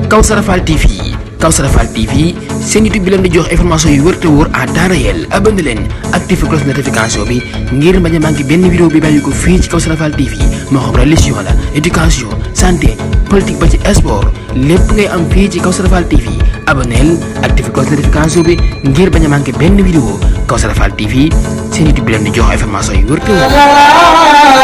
Kawsara Fall TV Kawsara Fall TV seen YouTube bi leen di jox information yu wër te wóor à temps réel abonné leen activé cloche notification bi ngir bañ a manqué benn vidéo bi bàyyi ko fii ci Kawsara Fall TV moo xam religion la éducation santé politique ba ci sport lépp ngay am fii ci Kawsara Fall TV abonneel activé cloche notification bi ngir bañ a manqué benn vidéo Kawsara Fall TV seen YouTube bi leen di jox information yu wër te wóor.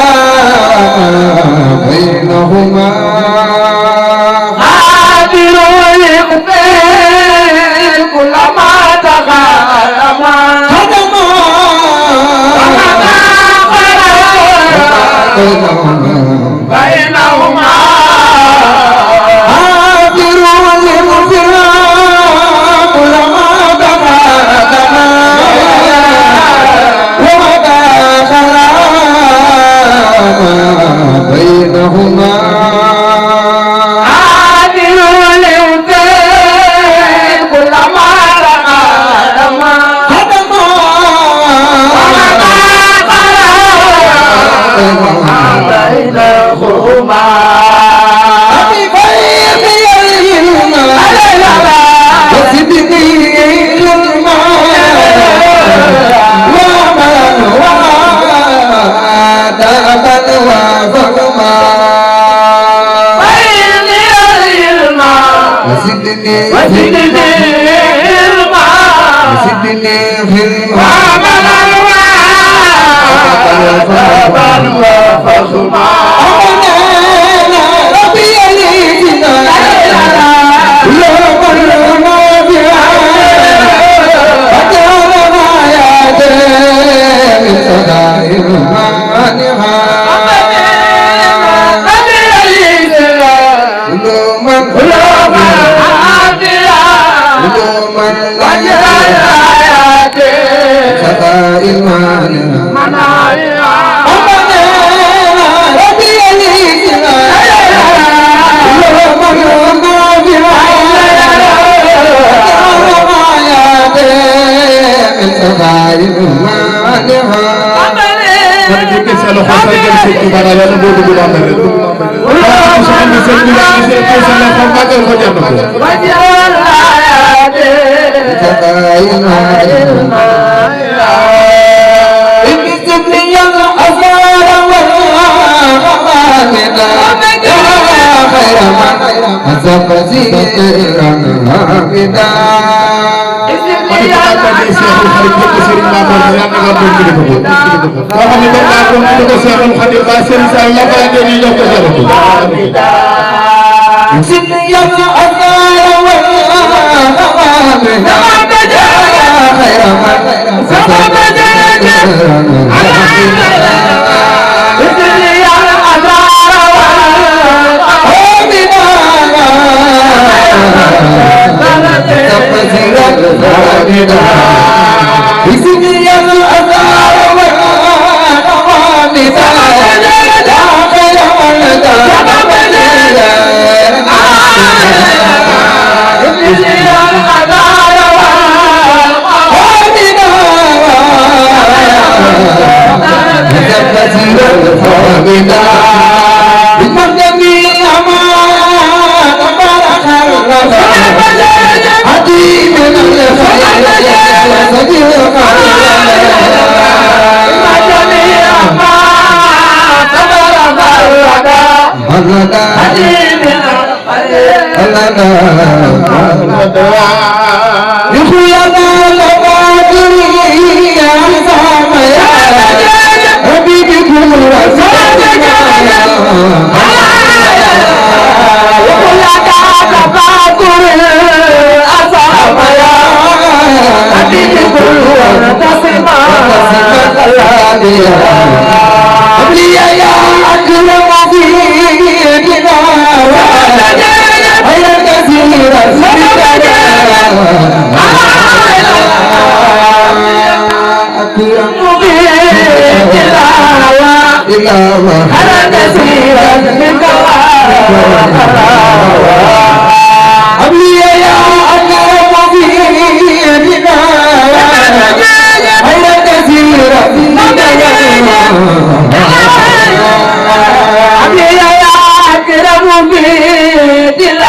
Dila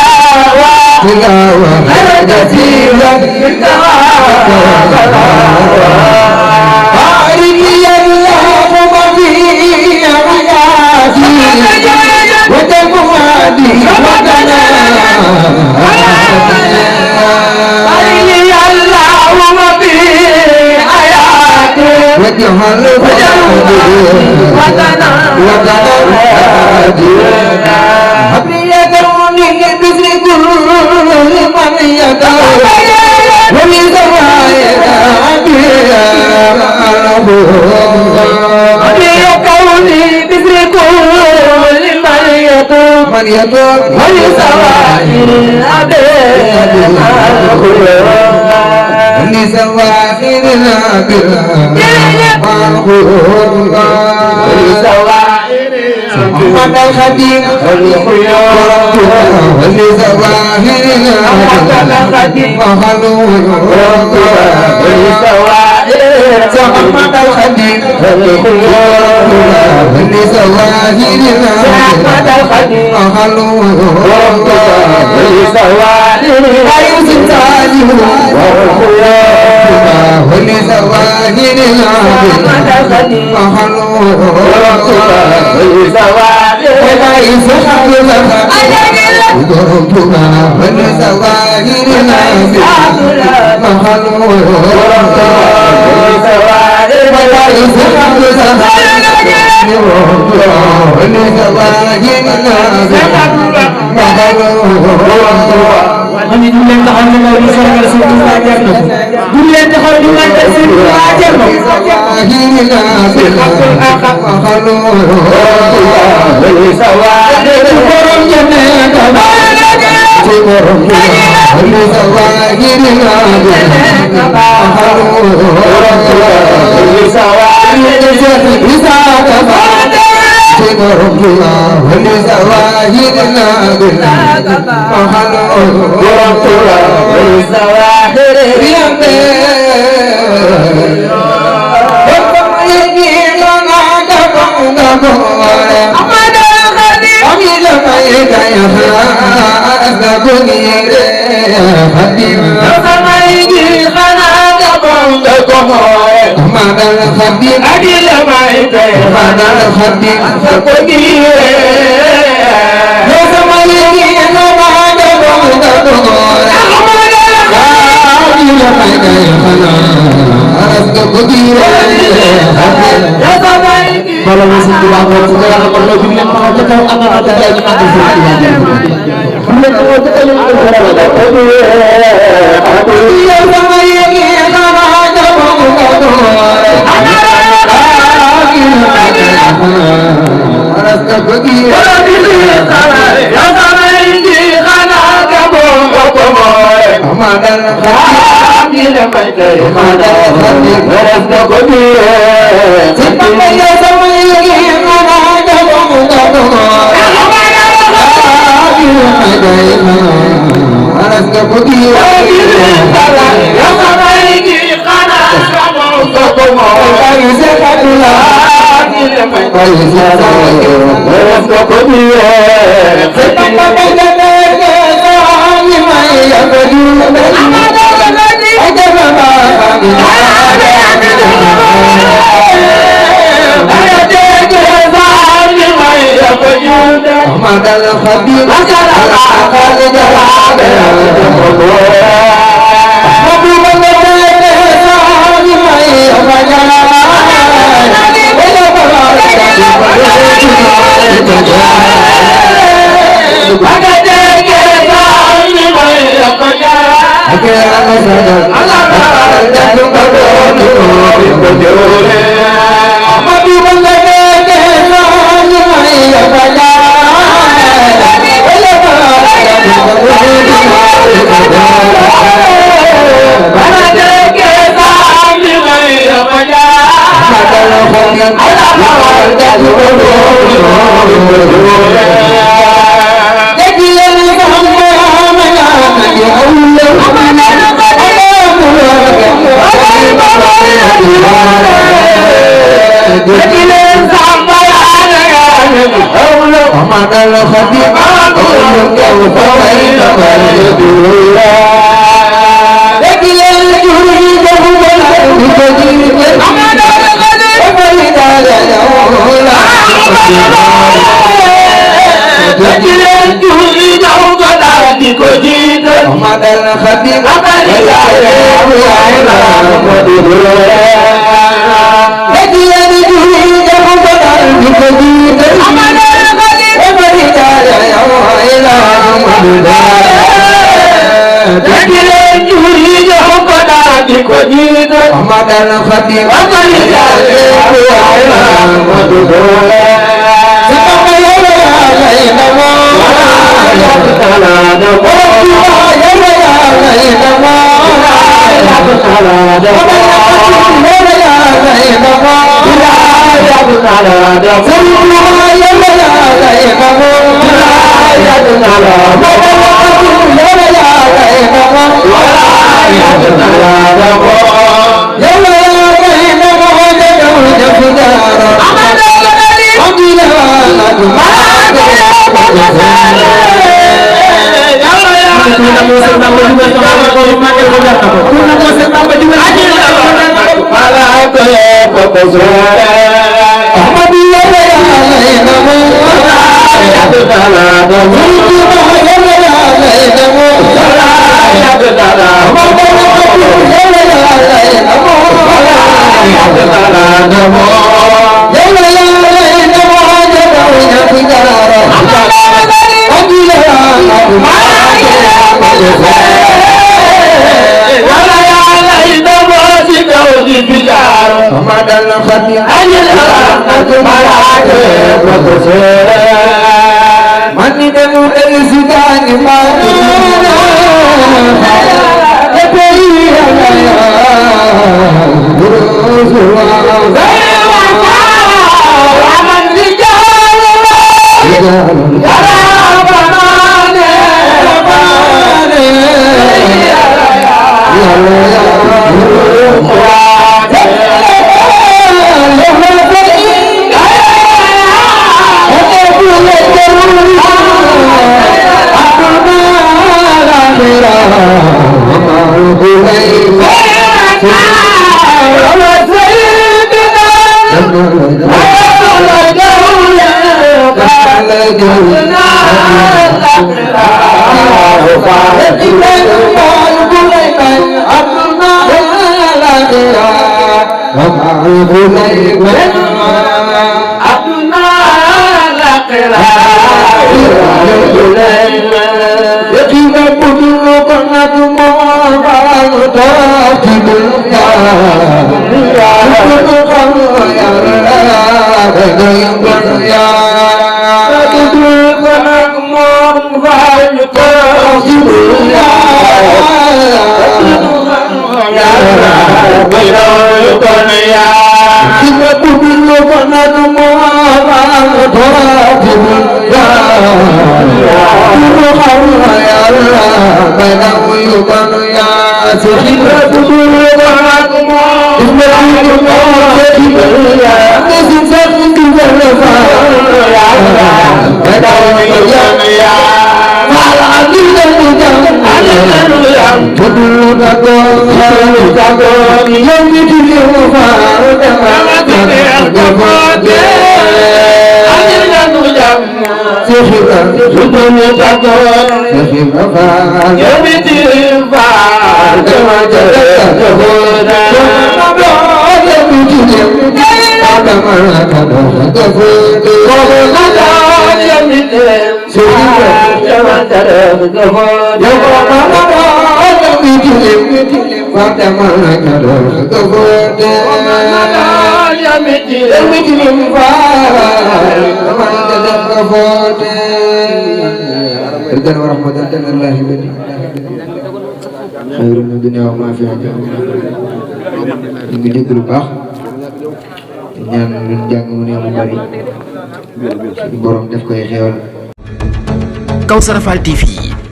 Muhammad al-Khatib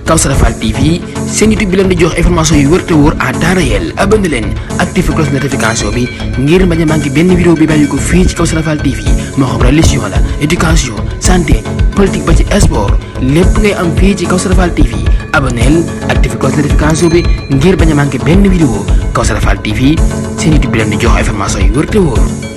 Kawsara Fall TV seen YouTube bi leen di jox information yu wër te wóor à temps réel. abonné leen activé cloche notification bi ngir bañ a manqué benn vidéo bi bàyyi ko fii ci Kawsara Fall TV moo xam religion la éducation santé politique ba ci sport lépp ngay am fii ci Kawsara Fall TV abonneel activé cloche notification bi ngir bañ a manqué benn vidéo Kawsara Fall TV seen YouTube bi leen di jox information yu wër te wóor